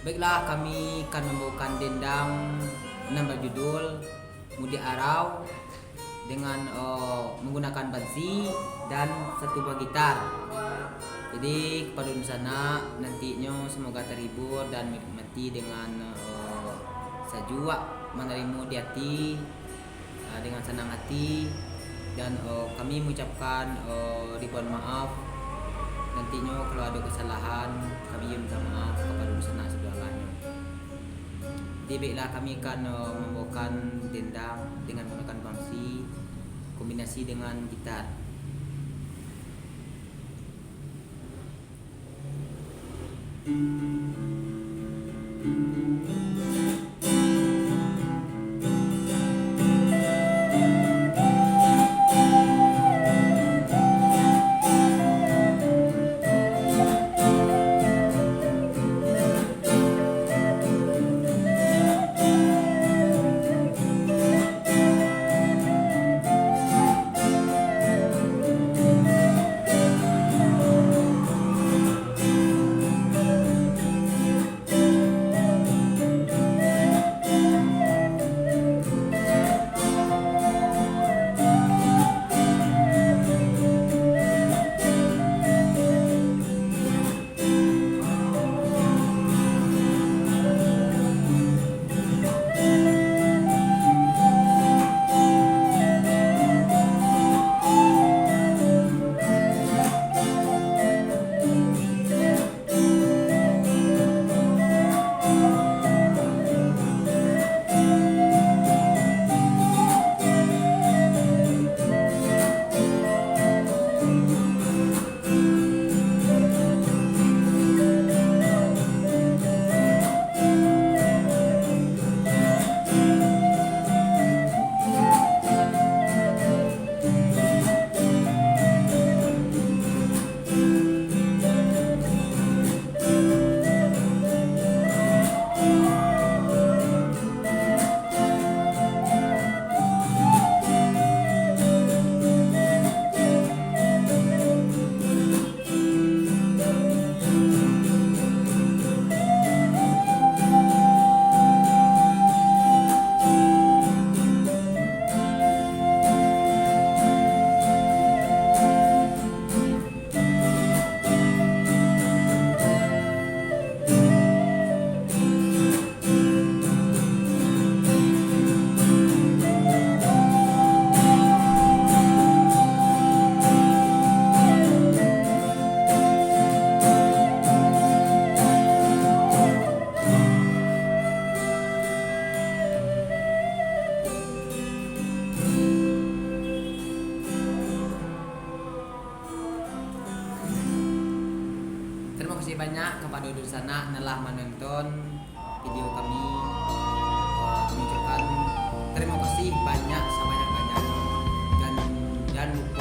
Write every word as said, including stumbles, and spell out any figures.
Baiklah, kami akan mambawakan dendang nan bajudul Mudiak Arau dengan, eh, manggunakan bansi dan satu buah gitar. Jadi, kapado dunsanak, nantinyo samoga tarhibur dan manikmati dengan, eh, sajuak manarimo di ati, eh, dengan sanang ati, dan, eh, kami mangucapkan, eh, ribuan maaf. Nantinyo kalau ado kasalahan, kami minta maaf kapado dunsanak sagalahnyo. Jadi, baiklah, kami akan, eh, mambawakan dendang dengan manggunakan bansi, kombinasi dengan gitar. Tarimo kasih banyak kapado dunsanak nan lah manonton video kami. Eh, kami ucapkan tarimo kasih banyak sabanyak-banyaknyo. Dan jan lupo